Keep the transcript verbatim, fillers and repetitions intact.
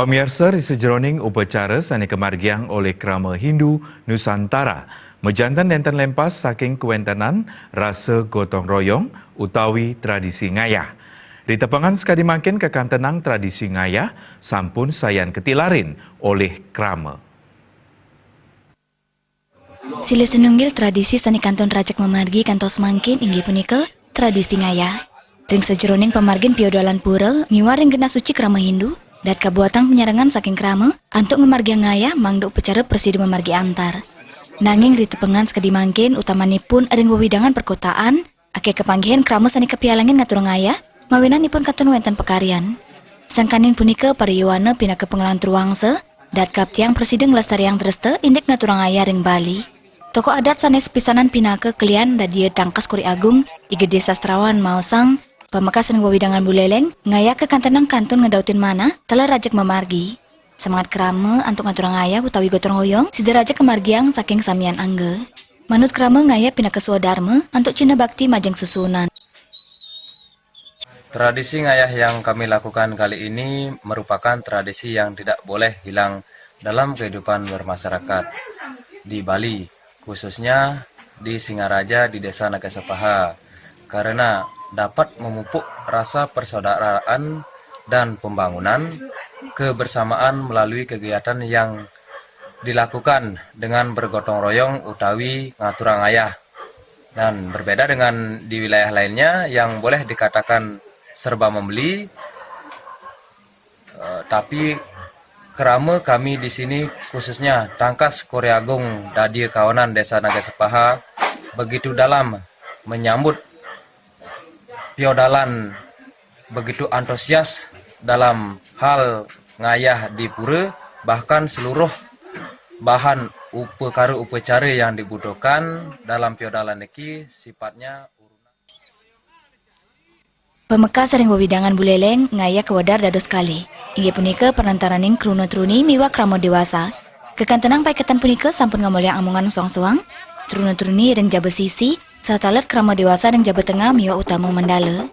Pamiarsa, ri sajeroning upacara sane kamargiang olih krama Hindu Nusantara, majanten nenten lempas saking kawentenan rasa gotong royong utawi tradisi ngayah. Ri tepengan sakadi mangkin kakantenang tradisi ngayah sampun sayan katilarin olih krama. Silih sinunggil tradisi sane kantun rajeg mamargi kantos mangkin inggih punika tradisi ngayah. Ring sajeroning pamargin piodalan pura miwah ring genah suci krama Hindu, dat kabuatang panyarengan saking krama antuk ngamargiang ngayah mangda upacara prasida mamargi antar. Nanging ri tepengan sakadi mangkin, utamanipun ring wewidangan perkotaan, akeh kapanggihin krama sane kapialangin ngaturang ngayah, mawinan ipun kantun wenten pakaryan. Sangkaning punika, para yowana pinaka panglantur wangsa, dat kaptiang prasida nglestariang dresta indik ngaturang ngayah ring Bali. Tokoh adat sane sepisanan pinaka kelian dadia tangkas Kori Agung, I Gede Sastrawan maosang, pamekas ring wewidangan Buleleng, ngayah kakantenang kantun ngedautin manah, taler rajeg mamargi. Semangat krama antuk ngaturang ngayah utawi gotong royong sida rajeg kamargiang saking samian angga. Manut krama, ngayah pinaka swadarma antuk cihna bakti majeng sesuunan. Tradisi ngayah yang kami lakukan kali ini merupakan tradisi yang tidak boleh hilang dalam kehidupan bermasyarakat di Bali, khususnya di Singaraja, di Desa Nagasepaha, karena dapat memupuk rasa persaudaraan dan pembangunan kebersamaan melalui kegiatan yang dilakukan dengan bergotong royong utawi ngaturang ngayah. Dan berbeda dengan di wilayah lainnya yang boleh dikatakan serba membeli, eh, tapi krama kami di sini, khususnya tangkas Kori Agung dadia kawanan Desa Nagasepaha, begitu dalam menyambut piodalan, begitu antusias dalam hal ngayah di pura, bahkan seluruh bahan upakara upacara yang dibutuhkan dalam piodalan niki sifatnya urunan. Pamekas ring wewidangan Buleleng ngayah kawedar dados kalih, inggih punika panentaraning kruna truni miwah krama dewasa. Kakantenang paiketan punika sampun ngamulyang amongan soang-soang, truna truni ring jaba sisi, saha taler krama dewasa ring jaba tengah miwah utama mandala.